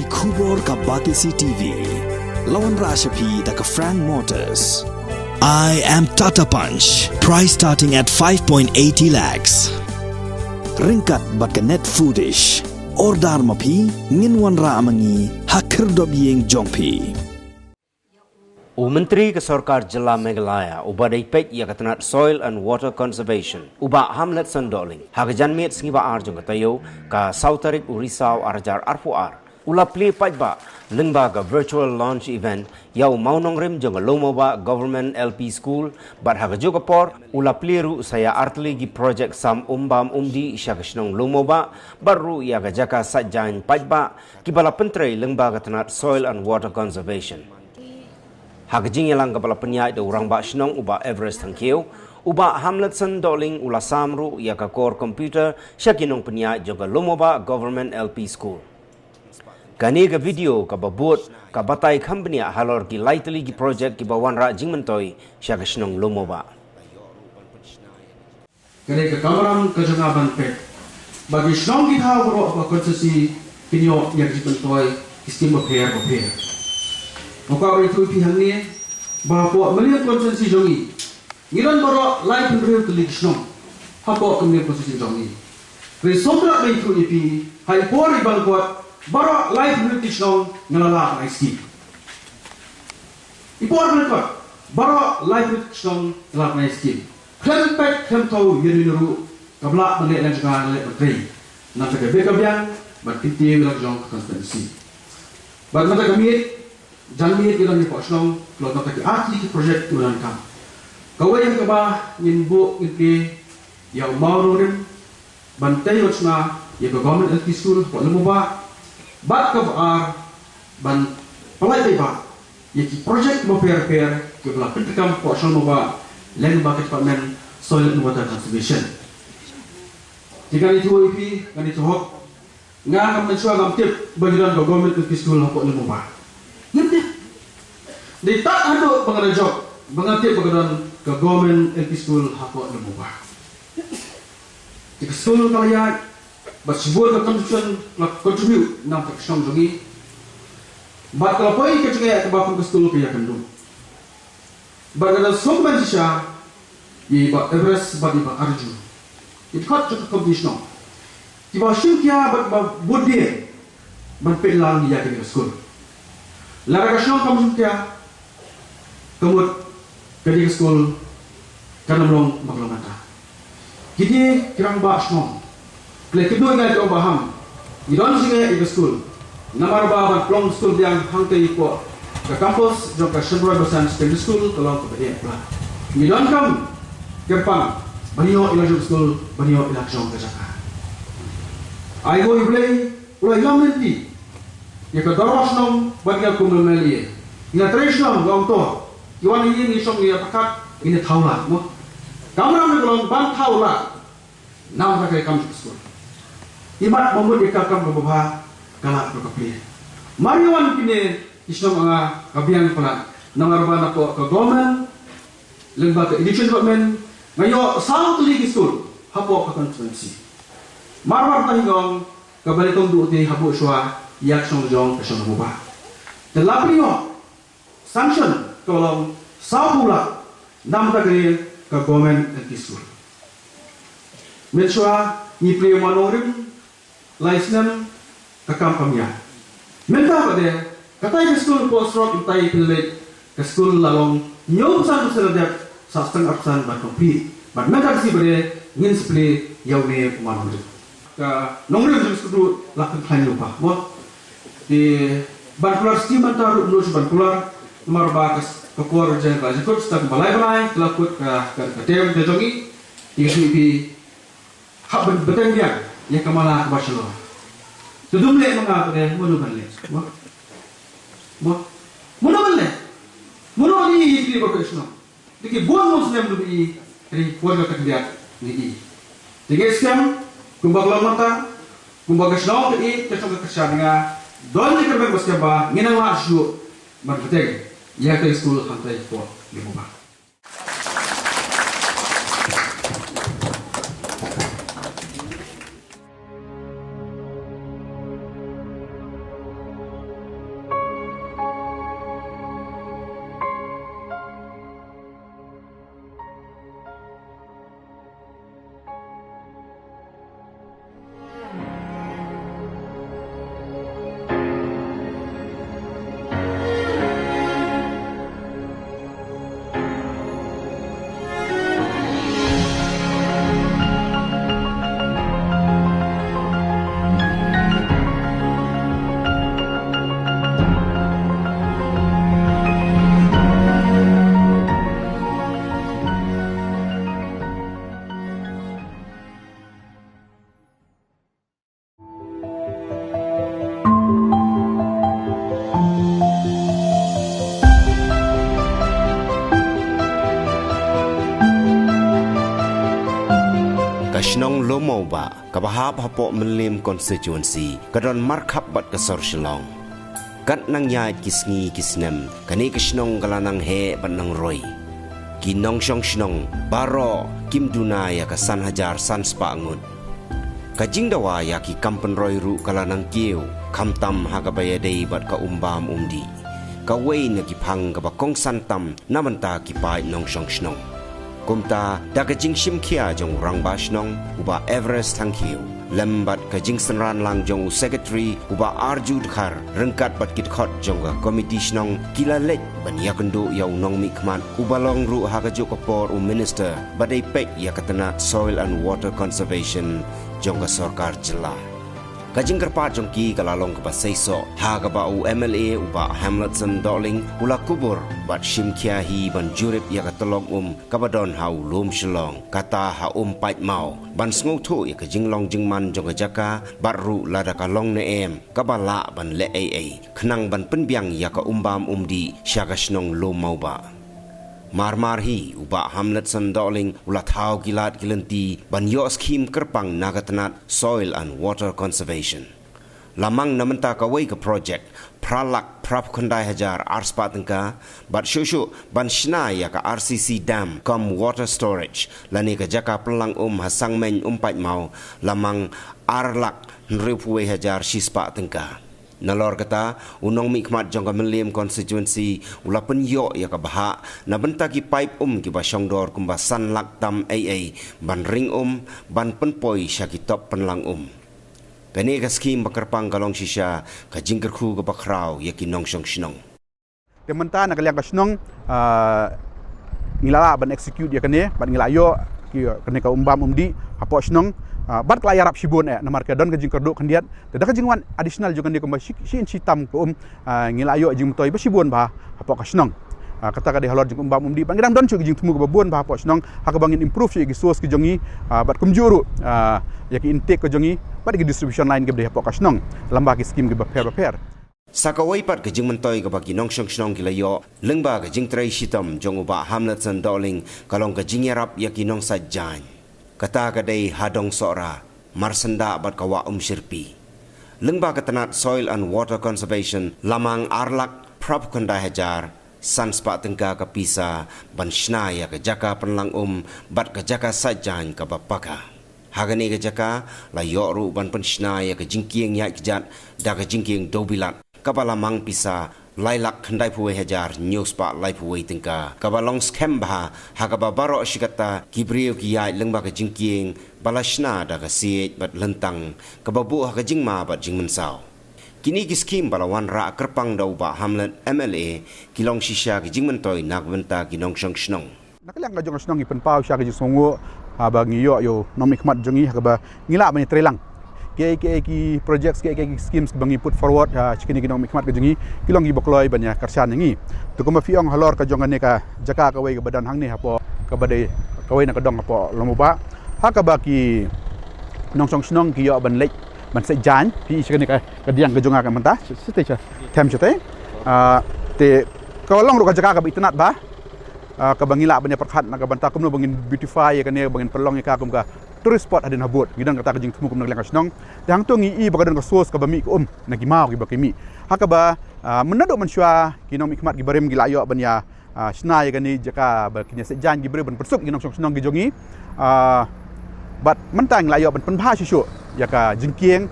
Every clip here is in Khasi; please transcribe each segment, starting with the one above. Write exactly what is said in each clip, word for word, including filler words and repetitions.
Khubor ka Batesi T V. La wanrah sha phi da ka Frank Motors. I am Tata Punch. Price starting at five point eighty lakhs. Ryngkat bad ka Net Foodish. Order ma phi, ngin wanrah ma ngi ha khyrdop ïing jong phi. U Myntri ka Sorkar Jylla Meghalaya, uba dei peit ïa ka tnat Soil and Water Conservation, u Bah Hamletson Dohling, ha ka janmiet sngi ba ar jong ka taïew, ka saw tarik u Risaw ar hajar arphew ar, u la plie paidbah lyngba ka virtual launch event ïa u mawnongrim jong ka Lowmobah Government L P School, bad ha kajuh ka por u la plie ruh sa ïa artylli ki projek sam um bam um dih sha ka shnong Lowmobah, bad ruh ïa ka jaka saitjaiñ paidbah kiba la pyntrei lyngba ka tnat Soil and Water Conservation. Ha ka jingïalang kaba la pynïaid da u Rangbah Shnong u Bah Everest Thangkhiew, u Bah Hamletson Dohling u la sam ruh ïa ka kor computer sha ki nongpynïaid jong ka Lowmobah Government L P School. Kane ka video kaba bud ka batai kham bniah halor ki lai tylli ki projek kiba wanrah jingmyntoi sha ka shnong Lowmobah. Kane ka kamram ka jong nga ban peit ba ki shnong ki thaw baroh ka constituency kin ïoh ïa ka jingmyntoi ki skim bapher bapher. Nga kwah ban ïathuh ïa phi hangne ba hapoh Mylliem constituency jong ngi, ngi don baroh laiphew hynriew tylli ki shnong hapoh ka Mylliem constituency jong ngi. Hynrei sngewtynnat ban ïathuh ïa phi, ha i por i ban kot baroh laiphew hynriew tylli ki shnong nga la lah ban ai skim. I por ban kot baroh laiphew hynriew tylli ki shnong nga la lah ban ai skim. Khlem peit khlem thew ïa ruh ka blah ban leh lang jong nga, leh ban trei na ka bynta ka biang ban kyntiew ïa la jong ka constituency. Bad mynta ka miet, janmiet, ngi don hapoh shnong, la don tang ki ar tylli ki projek kiba donkam. Kawei ha kaba ngin buh, ngin plie ïa u mawnongrim ban tei wan shna ïa ka Government L P School hapoh Lowmobah. Bad kaba ar, ban pynlait paidbah ïa ki projek bapher bapher kiba la pyntrei kam hapoh shnong Lowmobah lyngba ka Department Soil and Water Conservation. Te ngan ïathuh ïa phi, ngan ïathuh hok, nga ngam mynshuwa, ngam tip ba ngi don ka Government L P School hapoh Lowmobah. Ngam tip. Dei tang haduh ba nga da jop ba nga tip ba ka don ka Government L P School hapoh Lowmobah. Te ka skul ka la ïaid bad shibun ka contribution ka la contribute na ka bynta ka shnong jong ngi. Bad ka la poi ka jingïaid kaba kum ka skul ka ïakynduh. Bad ka la sngewbha shisha ïa i Bah Everest bad i Bah Arju, i dkhot jong ka committee shnong, kiba shim khia bad ba bud dien ban peit lang ïa kane ka skul. Lada ka shnong kam shim khia, ka mut kane ka skul kan ym long ba ka long kata. Kine ki rangbah shnong ki la kynduh ïa nga, ki ong ba ham, ngi don jingeh ïa ka skul. Namar ba ban pynlong skul biang hangtei hapoh ka campus jong ka Shenroi Basan Secondary School ka long kaba eh palat. Ngi donkam kyrpang ban ïoh ïa la jong ka skul, ban ïoh ïa la jong ka jaka. Ai nguh ïa U Blei, u la ïam lynti ïa ka dorbar shnong bad ïa nga kum u M L A. Ngi la trei shnong, nga ong to, ki wan ïa ngi, shong ïa pyrkhat, ngin ïa thaw lad, mo. Kamram ne ka long ban thaw lad na ka kam jong ka skul. Imat ba mut ïa ka kam kaba bha ka lad ka plie. Mar ïa wan kine ki shnong nga ka biang palat. Namar ba na ka government, lyngba ka education department, nga ïoh saw tylli ki skul hapoh ka constituency. Mar mar ta hi nga ong, kaba nyngkong duh te ha buh shuwa ïa ka shnong jong ka shnong Lowmobah. Te la pynïoh sanction ka long saw phew lak na ka bynta kane ka government L P school. Mynshuwa ngi plie mawnongrim lai snem ka kam kam ïa. Mynta pat de katai ka skul post road, katai pynleit ka skul la long hynñiew percent percent dep, sa sdang arphew percent ban complete. Bad mynta ka sngi pat de ngin sa plie ïa une u mawnongrim. Ka nongrim jong ka skul ruh la pynkhlaiñ lypa, mo. Te ban kular skim mynta ruh mano shu ban kular, namar ba ka, ka por jong ka jingkut sa ka ba lai bnai ka la kut ka, ka, ka term ka jong i. Te ka sngi phi hap ban bteng biang ïa ka mala kaba shalor. Te dum leh ma nga pat de mano ban leh, mo. Mo. Mano ban leh. Mano ban ïa ki ba ka shalor. Te ki bun bun snem ruh i, ka dei por ka khyndiat ngi i. Te ngi skhem kumba ka long mynta, kumba ka shnong ka i, ka shnong ka kyrshan, nga don jingkyrmen ba skhem ba ngin nang lah shuh ban bteng ïa ka skul hangtai hapoh Lowmobah. kaba hap hapoh Mylliem constituency, ka don markhap bad ka sor Shillong. Kat nang ïaid ki sngi ki snem, kane ka shnong ka la nang heh bad nang roi. Ki nongshong shnong baroh kim duna ïa ka san hajar san spah ngut. Ka jingdawa ïa ki kam pynroi ruh ka la nang kiew, khamtam ha kaba ïadei bad ka um bam um dih, kawei na ki phang kaba kongsan tam na bynta ki paid nongshong shnong. Kumta, da ka jingshim khia jong u rangbah shnong, u Bah Everest Thangkhiew, lem bad ka jingsynran lang jong u Secretary, u Bah Arju Dkhar, ryngkat bad ki dkhot jong ka komiti shnong, ki la leit ban ïakynduh ïa u nongmihkhmat, uba long ruh ha kajuh ka por u minister ba dei peit ïa ka tnat Soil and Water Conservation jong ka sorkar jylla. Ka jingkyrpad jong ki ka la long kaba seisoh, ha kaba u M L A u Bah Hamletson Dohling u la kubur bad shim khia hi ban jurip ïa ka tyllong um kaba don ha u lum Shillong, kata ha Um Paidmaw, ban sngewthuh ïa ka jinglong jingman jong ka jaka, bad ruh lada ka long ne em, kaba lah ban leh ei ei, khnang ban pynbiang ïa ka um bam um dih sha ka shnong Lum Mawbah. Mar mar hi, u Bah Hamletson Dohling u la thaw ki lad ki lynti ban ïoh skhim kyrpang na ka tnat Soil and Water Conservation. La mang na bynta kawei ka projek phra lak phra phew khyndai hajar ar spah tyngka, bad shuh shuh ban shna ïa ka R C C dam kum water storage lane ka jaka pynlang um ha Sangmeiñ Um Paidmaw, la mang ar lak hynriew phew wei hajar shi spah tyngka. Nalor kata, u nongmihkhmat jong ka Mylliem constituency u la pynïoh ïa ka bhah na bynta ki paip um kiba shongdor kumba san lak tam ei ei, ban ring um, ban pynpoi sha ki top pynlang um. Kane ka skhim ba kyrpang ka long shisha ka jingkyrkhu kaba khraw ïa ki nongshong shnong. Te mynta na ka liang ka shnong, ah, ngi la lah ban execute ïa kane, bad ngi la ïoh ki, kane ka um bam um dih hapoh shnong, ah, bad ka la ïarap shibun eh, namar ka don ka jingkyrduh khyndiat, te da ka jingwan additional jong kane kumba shi, shi inch tam ka um, ah, ngi la ïoh jingmyntoi ba shibun bha hapoh ka shnong. Ah, kata ka dei halor jong um bam um dih, bad ngi dang don shuh ki jingthmu kiba bun bha hapoh shnong, ha kaba ngin improve shuh ïa ki source ki jong ngi, ah, bad kumjuh ruh, ah, ïa ki intake ka jong ngi, bad ki distribution line kiba dei hapoh ka shnong, lyngba ki skhim kiba pher ba pher. Sa kawei pat ka jingmyntoi kaba ki nongshong shnong ki la ïoh, lyngba ka jingtrei shitom jong u Bah Hamletson Dohling, ka long ka jingïarap ïa ki nongsait jaiñ. Kata ka dei ha Dong Sohra, Marsyndah bad ka Wah Umshyrpi. Lyngba ka tnat Soil and Water Conservation, la mang ar lak phra phew khyndai hajar san spah tyngka ka pisa ban shna ïa ka jaka pynlang um bad ka jaka sait jaiñ kaba paka. Ha kane ka jaka, la ïoh ruh ban pynshna ïa ka jingkieng ïaid kjat da ka jingkieng dewbilat, kaba la mang pisa lai lak khyndai phew wei hajar hynñiew spah lai phew wei tyngka, kaba long skhem bha, ha kaba baroh shi katta ki briew ki ïaid lyngba ka jingkieng ba la shna da ka siej bad lyntang, kaba buh ha ka jingma bad jingmynsaw. Kine ki skhim ba la wanrah kyrpang da u Bah Hamlet M L A, ki long shisha ki jingmyntoi na ka bynta ki nongshong shnong. Na ka liang ka jong ka shnong ngi pynpaw sha ka jingsngewnguh, ha, ba ngi ïoh ïa u nongmihkhmat jong ngi, ha kaba ngi lah ban ïatreilang kiei kiei ki projects, kiei kiei ki schemes ba ngi put forward, ha, sha kine ki nongmihkhmat ka jong ngi, ki long kiba kloi ban ïakyrshan ïa ngi. Te kumba phi ong halor ka jong kane ka jaka kawei kaba don hangne hapoh, kaba dei kawei na ka dong hapoh Lum Mawbah, ha kaba ki nongshong shnong ki ïoh ban leit ban sait jaiñ, phi i sha kane ka, ka diang ka jong nga ka mynta, shatei sha, them shatei. Ah, te ka long ruh ka jaka kaba itynnad bha, ah, kaba ngi lah ban ïa pyrkhat na ka bynta kumno ba ngin beautify ïa kane, ba ngin pynlong ïa ka kum ka tourist spot hadien habud. Ngi don kata ka jingthmu kum na ka liang ka shnong. Te hangto ngi i ba ka don ka source kaba mih ka um na ki maw kiba ki mih. Ha kaba, ah, mynta naduh mynshuwa ki nongmihkhmat kiba rim ki la ïoh ban ïa, ah, shna ïa kane jaka ba kin ïa sait jaiñ ki briew ban pynsuk ki nongshong shnong ki jong ngi. Ah, bad mynta ngi la ïoh ban pynbha shuh shuh ïa ka jingkieng,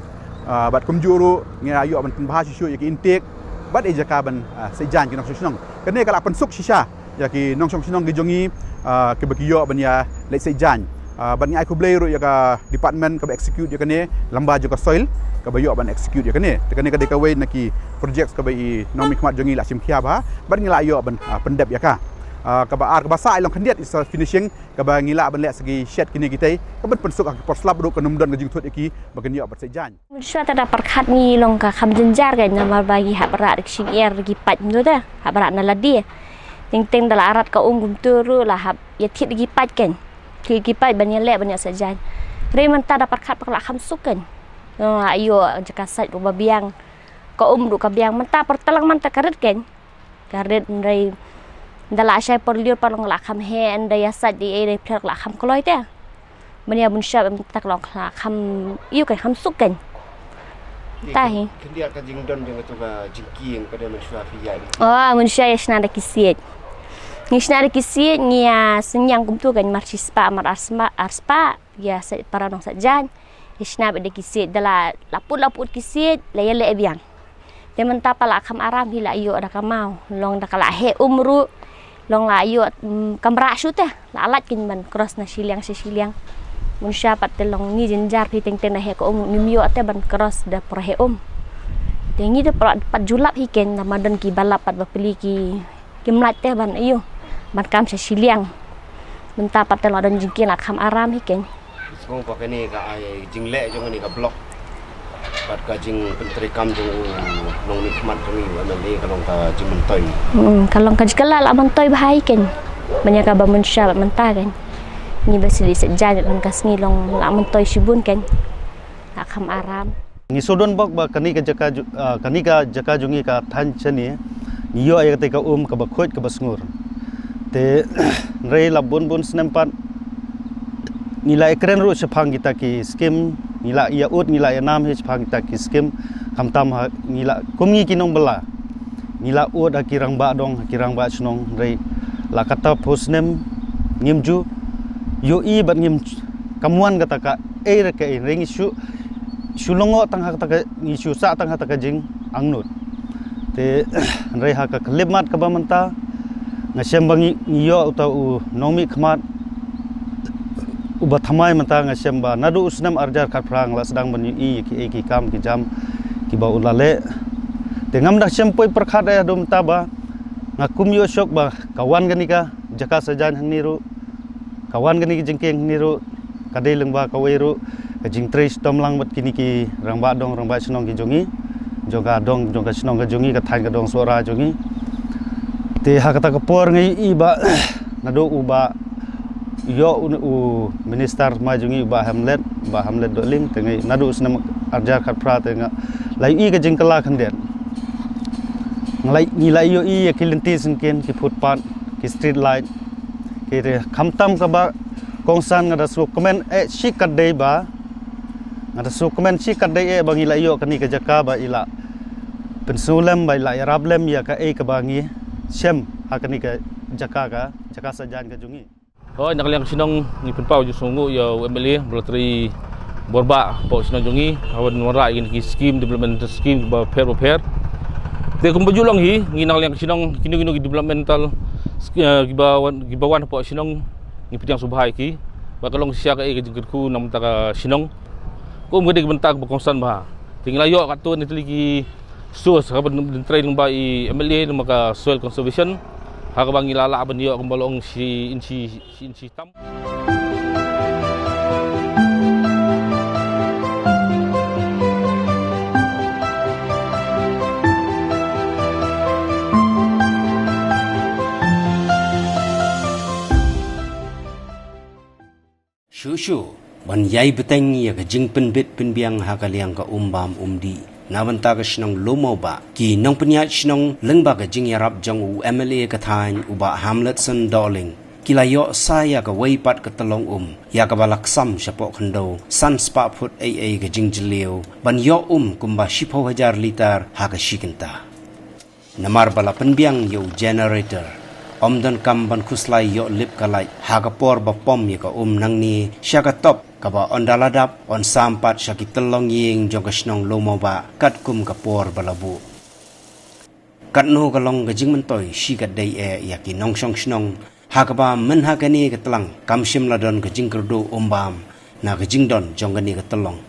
ah, bad kumjuh ruh ngi la ïoh ban pynbha shuh shuh ïa ka intake bad ïa jaka ban, ah, sait jaiñ ki nongshong shnong. Kane ka la pynsuk shisha ïa ki nongshong shnong ki jong ngi, ah, kiba ki ïoh ban ïa leit sait jaiñ. Ah, bad ngi ai khublei ruh ïa ka department kaba execute ïa kane, lyngba jong ka soil, kaba ïoh ban execute ïa kane. Te kane ka dei kawei na ki projects kaba i nongmihkhmat jong ngi la shim khia bha, bad ngi la ïoh ban, ah, pyndep ïa ka. Ah, kaba ar, kaba sah i long khyndiat i sa finishing, kaba ngi lah ban leh sa ki shed kine kitei, kaban pynsuk ha ki por slap ruh kan ym don ka jingthut ïa ki ba kin ïoh ban sait jaiñ. Mynshuwa te da pyrkhat ngi long ka kham jynjar ka, namar ba ngi hap rah da ki shyngiar da ki paip mynta te, hap rah na lade. Teng teng da la rat ka um kumta ruh la hap ïa thied da ki paip kan. Thied ki paip ban ïa leh ban ïa sait jaiñ. Hynrei mynta da pyrkhat pat ka la kham suk kan. Nga ïoh jaka sait ruh ba biang. Ka um ruh ka biang, mynta pyrtlang mynta ka rit kan. Ka rit, hynrei da la shai por lyiur pat long ka la kham heh, hynrei ïa sait ei ei da phler ka la kham kloi te. Mania bun sha mynta ka long khla kham ïoh ka kham suk kan. Tahi. Khyndiat ka jingdon jong ka tu ka jingkieng ka dei mynshuwa phi ïa. Oh, mynshuwa ïa shna da ki siej. Ngi shna da ki siej ngi ïa synñiang kumtu kan mar shi spah mar ar spah, ar spah ïa sa para nong sa jan. Ïa shna bad da ki siej da la laput laput ki siej la ïa leh biang. Te mynta pat la kham aram hi la ïoh da ka maw. Long da ka la heh um ruh. Long la ïoh, mm, kamra shu te. La lait kin ban cross na shiliang sha shiliang. Mynshuwa pat te long ngi jynjar phi teng teng da heh ka um ngim ïoh te ban cross da por heh um. Te ngi da pat, pat ju lap hi ken da ma don ki ba lap pat ba pli ki, ki mlait te ban ïoh ban kam sha shiliang. Mynta pat te la don jingkieng la kham aram hi ken. Sngewbha kane ka ai jingleh jong kane ka block. Bad ka jingpyntreikam jong u nongmihkhmat jong ngi u M L A ka long ka jingmyntoi. Hmm, ka long ka jingkylla la myntoi bha hi ken. Mania kaba mynshuwa bad mynta ken. Ngi ba sili sha jan bad ka sngi long la myntoi shibun ken. La kham aram. Ngi shu don bok ba kane ka jaka ju-, ah, kane ka jaka jong ngi ka thaiñ shane. Ngi ïoh ïa kata ka um kaba khuid kaba sngur. Te hynrei la bun bun snem pat ngi la ïakren ruh shaphang kita ki skim, ngi la ïa ud, ngi la ïa nam hi shaphang kita ki skim. Khamtam ha ngi la kum ngi ki nongbylla. Ngi la ud ha ki rangbah dong, ha ki rangbah shnong, hynrei la katta phew snem ngim ju ïohi bad ngim kam wan kata ka ei re ka ei, hynrei ngi shu shu lyngngoh tang ha kata ka, ngi shu sah tang ha kata ka jingangnud. Te hynrei ha ka khyllipmat kaba mynta nga shem ba ngi, ngi ïoh uta u nongmihkhmat uba thymmai mynta, nga shem ba naduh u snem arhajar khatphra nga la sdang ban ïohi ïa kiei ki kam ki jam kiba u la leh. Te ngam da shem poi pyrkhat ïa haduh mynta ba nga kum ïoh shok ba ka wan kane ka jaka sajan hangne ruh, ka wan kane ka jingkieng hangne ruh, ka dei lyngba kawei ruh ka jingtrei shitom lang bad kine ki rangbah dong rangbah shnong ki jong ngi, jong ka dong jong ka shnong ka jong ngi, ka thaiñ ka dong Sohra jong ngi. Te ha kata ka por nga ïohi ba naduh u ba ïoh u, u minister ma jong ngi u Bah Hamlet, Bah Hamlet Dohling, te nga naduh u snem arhajar khatphra te nga la ïohi ka jingkylla khyndiat. Nga la, ngi la ïohi ïa ki lynti syngkien, ki footpath, ki street light, ki te khamtam kaba kongsan nga da sngewkmen eh shi katdei ba, nga da sngewkmen shi katdei eh ba ngi la ïoh kane ka jaka ba i la pynsngewlem ba i la ïarap lem ïa kaei kaba ngi shem ha kane ka jaka, ka jaka sajan ka jong ngi. Hooid, na ka liang ka shnong ngi pynpaw jingsngewnguh ïa u M L A ba la trei bor bha hapoh shnong jong ngi, haba wanrah ïa kine ki scheme, developmental scheme kiba pher ba pher. Te kumba ju long hi, ngi na ka liang ka shnong kino kino ki developmental sch-, eh, kiba wan, kiba wan hapoh shnong ngi pdiang sngewbha ïa ki. Ba ka long shisha kaei ka jingkyrkhu na ka bynta ka shnong. Kum ka dei ka bynta kaba kongsan bha. Te ngi la ïoh katto katne tylli ki source haba trei lyngba i M L A lyngba ka soil conservation. Ha kaba ngi la lah ban ïoh kumba long shi inchi, shi inchi tam. Shuh shuh ban ïai bteng ïa ka jingpynbit pynbiang ha ka liang ka um bam um dih na bynta ka shnong Lawmawbah, ki nongpynïaid shnong lyngba ka jingïarap jong u M L A ka thaiñ u Bah Hamletson Dohling, ki la ïoh sa ïa kawei pat ka tyllong um ïa kaba la ksam shapoh khyndew san spah phut ei ei ka jingjylliew ban ïoh um kumba shiphew hajar litar ha ka shi kynta. Namar ba la pynbiang ïa u generator, ym donkam ban khuslai ïoh lip ka lait ha ka por ba pom ïa ka um nangne sha ka top, kaba ynda la dap yn sam pat sha ki tyllong ïing jong ka shnong Lawmawbah katkum ka por ba la buh. Katno ka long ka jingmyntoi shi katdei eh ïa ki nongshong shnong, ha kaba myn ha kane ka tlang kam shym la don ka jingkyrduh um bam na ka jingdon jong kane ka tyllong.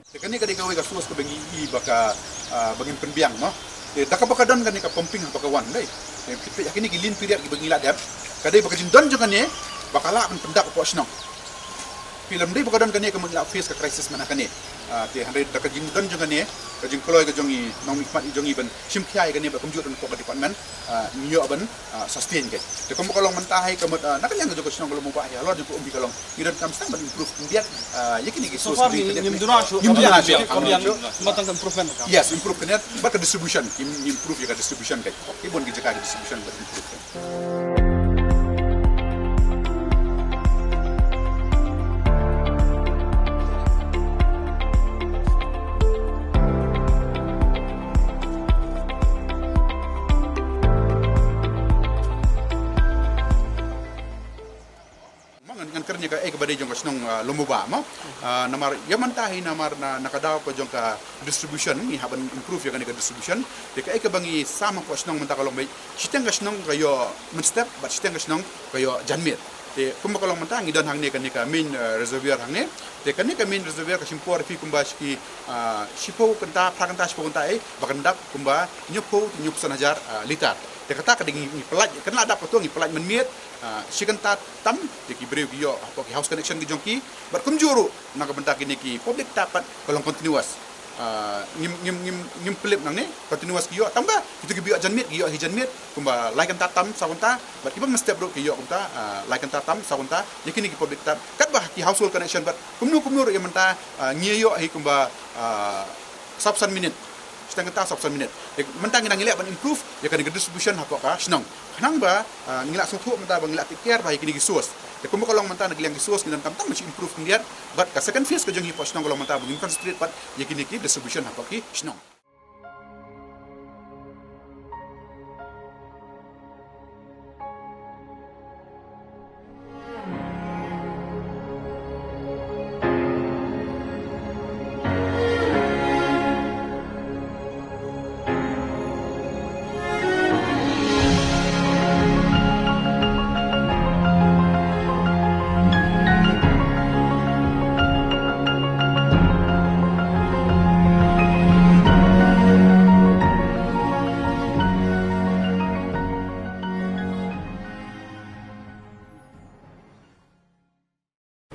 Te kane ka dei kawei ka source kaba ngi i ba ka, ah, ba ngin pynbiang, no. Te da kaba ka don kane ka pumping haba ka wan dei. Te phi peit ha kine ki lean period kiba ngi la dep, ka dei ba ka jingdon jong kane ba ka lah ban pyndap hapoh shnong. Phi lem dei ba ka don kane ka ngi la face ka crisis mynta kane. Ah, te hynrei da ka jingdon jong kane, ka jingkloi ka jong i nongmihkhmat i jong i ban shim khia ïa kane ba kumjuh don hapoh ka department, ah, ngi ïoh ban ah, sustain ka. Te kumba ka long mynta hi ka mut, ah, na ka liang ka jong ka shnong ka Lawmawbah hi halor jong ka um hi ka long. Ngi donkam sdang ban improve khyndiat, ah, ïa kine ki source. So far ngim duna shuh. Ngim duna shuh. Ka long ïa, ka long ïa, ka long ïa. Tang ka improvement. Yes, improve khyndiat, bad ka distribution. Im-, improve ïa ka distribution ka. Ki bun ki jaka ka distribution bad improve ka. Ba dei jong ka shnong, ah, Lowmawbah mo. Ah, namar ïa mynta hi namar na, na ka daw ka jong ka distribution, ngi hap ban improve ïa kane ka distribution. Te kaei kaba ngi sam hapoh shnong mynta ka long ba shiteng ka shnong ka ïoh mynstep bad shiteng ka shnong ka ïoh janmiet. Te kumba ka long mynta ngi don hangne kane ka main, ah, reservoir hangne. Te kane ka main reservoir ka shim por phi kumba shi ki, ah, shiphew kynta, phra kynta, shiphew kynta eh ba kan dap kumba hynñiewphew, hynñiewphew san hajar, ah, litar. Te kata ka dei ngi, ngi pynlait, kan lah dap kato ngi pynlait mynmiet, ah, shi kynta tam ïa ki briew ki ïoh hapoh ki house connection ki jong ki. Bad kumjuh ruh na ka bynta kine ki public tap pat ka long continuous. Ah, ngim, ngim, ngim, ngim pynlip nangne, continuous ki ïoh. Tang ba kito kiba ïoh janmiet ki ïoh hi janmiet kumba lai kynta tam saw kynta. Bad kiba mynstep ruh ki ïoh kumta, ah, lai kynta tam saw kynta ïa kine ki public tap. Katba ki household connection bad kumno kumno ruh ïa mynta, ah, ngi ïoh hi kumba, ah, saw phew san minit. Shiteng kynta saw phew san minit. Te mynta ngi dang ngi leh ban improve ïa kane ka distribution hapoh ka shnong. Khnang ba, ah, ngi lah sngewthuh mynta ba ngi lah take care ba ïa kine ki source. Te kumba ka long mynta na ka liang ki source ngi donkam tang ban shu improve khyndiat. Bad ka second phase ka jong ngi hapoh shnong ka long mynta ba ngin concentrate pat ïa kine ki distribution hapoh ki shnong.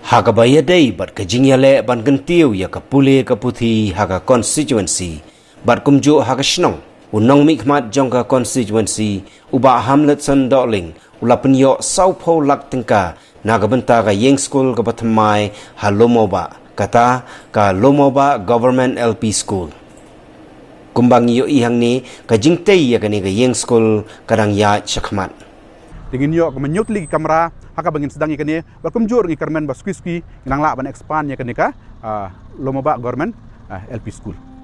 Ha kaba ïadei bad ka jingïaleh ban kyntiew ïa ka pule ka puthi ha ka constituency bad kumjuh ha ka shnong, u nongmihkhmat jong ka constituency, u Bah Hamletson Dohling, u la pynïoh saw phew lak tyngka na ka bynta ka ïing skul kaba thymmai ha Lowmawbah, kata ka Lowmawbah Government L P School. Kumba ngi ïohi hangne, ka jingtei ïa kane ka ïing skul ka dang ïaid shakhmat. Te ngin ïoh kumba hynñiew tylli ki kamra ha kaba ngin sdang ïa kane, bad kumjuh ruh ngi kyrmen ba suki suki ngi nang lah ban expand ïa kane ka, ah, Lowmawbah Government, ah, L P School.